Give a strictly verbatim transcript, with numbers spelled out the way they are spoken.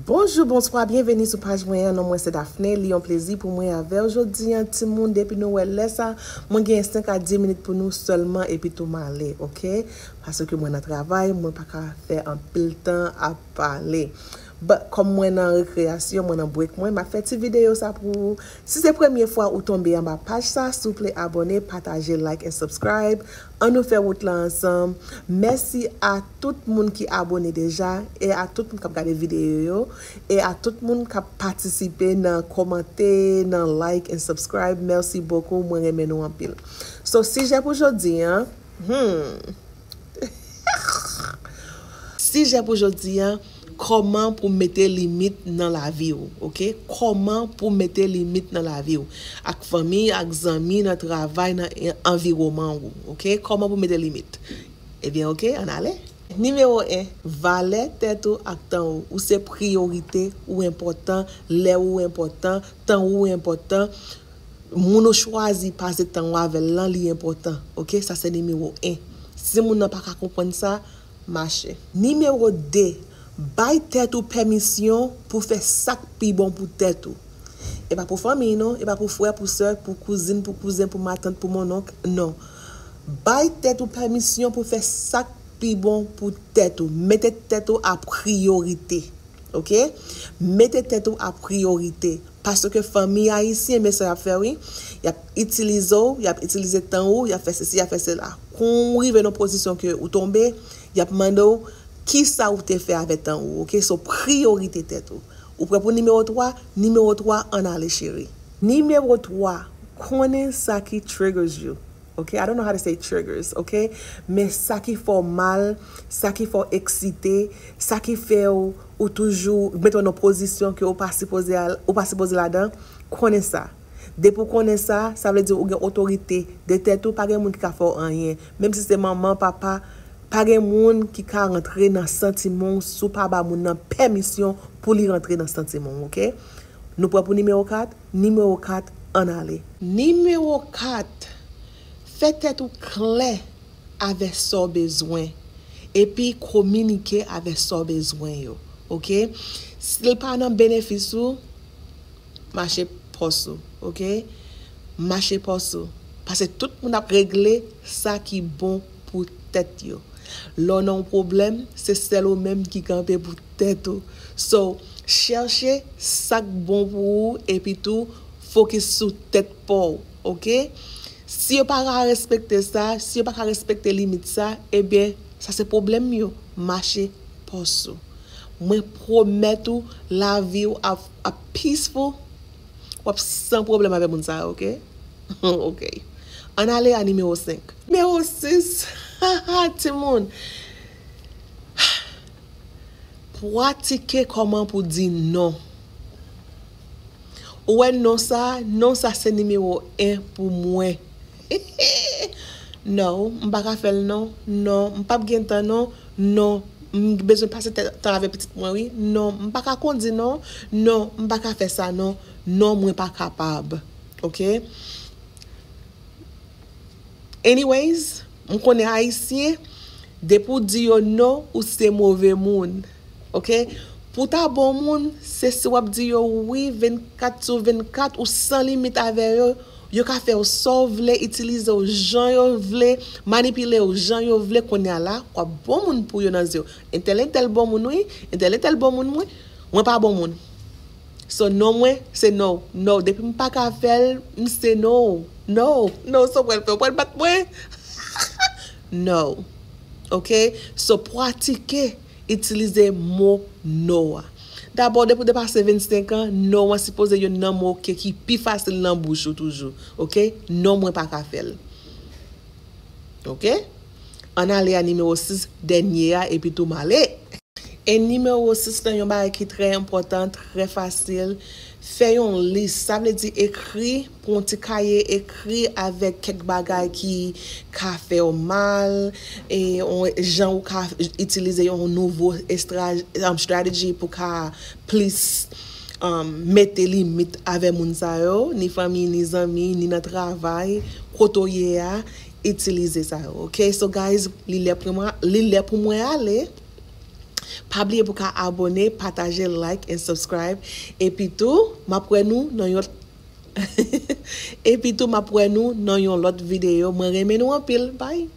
Bonjou, bonswa, byenveni sou paj mwen an. Non mwen se Daphné. Li yon plezi pou mwen avè w jodi an, timoun. Depi nou wè lè sa, mwen gen senk a dis minit pou nou sèlman, epi tou m ale, oke? Paske mwen nan travay, mwen pa ka fè anpil tan ap pale. But, kòm mwen nan rekreyasyon, mwen nan break mwen, m ap fè ti videyo sa pou ou. Si se premye fwa ou tonbe anba paj sa, souple abòne, pataje, like and subscribe. Ann nou fè wout la ansanm. Mèsi a tout moun ki abòne deja e a tout moun k ap gade videyo yo e a tout moun k ap patisipe nan kòmante, nan like and subscribe. Mèsi bokou, mwen renmen nou anpil. So, sijè pou jodi an, hmm. Sijè pou jodi an, kòman pou mete limit nan lavi w, oke? Kòman pou mete limit nan lavi w, ak fanmi, ak zanmi, nan travay, nan en- anviwònman ou, oke? Kòman pou mete limit? Ebyen, oke, ann ale. Nimewo en, valè tèt ou ak tan ou. Ou se priyorite, ou enpòtan, lè ou enpòtan, tan ou enpòtan. Moun ou chwazi pase tan ou avè l lan, li enpòtan, oke? Sa se nimewo en. Si moun nan pa ka konprann sa, mache. Nimewo de, bay tèt ou pèmisyon pou fè sa k pi bon pou tèt ou. E pa pou fanmi non, e pa pou frè, pou sè, pou kouzin, pou kouzen, pou matant, pou mononk, non. Bay tèt ou pèmisyon pou fè sa k pi bon pou tèt ou. Mete tèt ou a priyorite, oke? Mete tèt ou a priyorite. Paske fanmi ayisyen, men sa y ap fè, wi. Y ap itilize w, y ap itilize tan ou, y ap fè sesi, y ap fè sela. Kon w rive nan pozisyon ke ou tonbe, y ap mande w kisa ou te fè avè tan ou, oke? So, priyorite tèt ou. Ou prè pou nimewo twa? Nimewo twa, ann ale, cheri. Nimewo twa, konnen sa ki triggers you. Oke? I don't know how to say triggers, oke? Men sa ki fè w mal, sa ki fè w eksite, sa ki fè w, ou toujou mete w nan pozisyon ke ou pa sipoze al, ou pa sipoze ladan, konnen sa. Depi w konnen sa, sa vle di ou gen otorite de tèt ou, pa gen moun ki ka fè w anyen. Menm si se manman, papa, pa gen moun ki ka rantre nan santiman w si w pa ba moun nan pèmisyon pou li rantre nan santiman w, oke? Nou prè pou nimewo kat? Nimewo kat, ann ale. Nimewo kat, fè tèt ou klè avè sa w bezwen, epi kominike avè sa w bezwen yo, oke? Si l pa nan benefis ou, mache pòs ou, oke? Mache pòs ou. Paske tout moun ap regle sa ki bon pou tèt yo. Lè w nan yon pwoblèm, se sèl ou menm ki kanpe pou tèt ou. So, chèche sa k bon pou ou, epi tou, fokis sou tèt pa w, oke? Si yo pa ka respekte sa, si yo pa ka respekte limit sa, ebyen, sa se pwoblèm yo. Mache pòs ou. Mwen pwomèt ou, lavi w ap, ap peaceful, w ap san pwoblèm avè moun sa yo, oke? Oke. Ann ale a nimewo senk. Nimewo sis, timoun. Pratike kòman pou di non. Ou wè non sa, non sa se nimewo en pou mwen. Non, m pa ka fè l non. Non, m p ap gen tan non. Non, m bezwen pase tè- tan avè pitit mwen wi. Non, m pa ka kondi non. Non, m pa ka fè sa non. Non, mwen pa kapab. Oke? Anyways, m konnen ayisyen, depi w di yo non, ou se move moun. Oke? Pou w ta bon moun, se si w ap di yo wi vennkat sou vennkat, ou san limit avè yo, yo ka fè w sa w vle, itilize w jan yo vle, manipile w jan yo vle, kounye a la, w ap bon moun pou yo nan zye yo. Entèl, entèl bon moun wi, entèl, entèl bon moun wi, mwen pa bon moun. So, non mwen, se no. No, depi m pa ka fè l, m se no. No, no, sa w pral fè, w pral bat mwen? No. Oke? So, pratike itilize mo no a. Dabò, depi w depase vennsenk an, no an sipoze youn nan mo ke ki pi fasil nan bouch ou toujou. Oke? No, mwen pa ka fè l. Oke? Ann ale a nimewo sis, dènye a, epi tou m ale. E nimewo sis lan, yon bagay ki trè enpòtan, trè fasil, fè yon lis. Sa vle di ekri, pran yon ti kaye, ekri avèk kèk bagay ki ka fè w mal, e yon jan ou ka itilize yon nouvo estra- um, strategy pou ka plis um, mete limit avè moun sa yo, ni fanmi, ni zanmi, ni nan travay, kote w ye a, itilize sa yo. Oke? So guys, li lè pou mwen, li lè pou mwen ale. Pa bliye pou ka abone, pataje, like and subscribe. Epi tou, m ap wè nou nan yon epi tou, m ap wè nou nan yon lòt videyo. Mwen renmen nou anpil. Bye.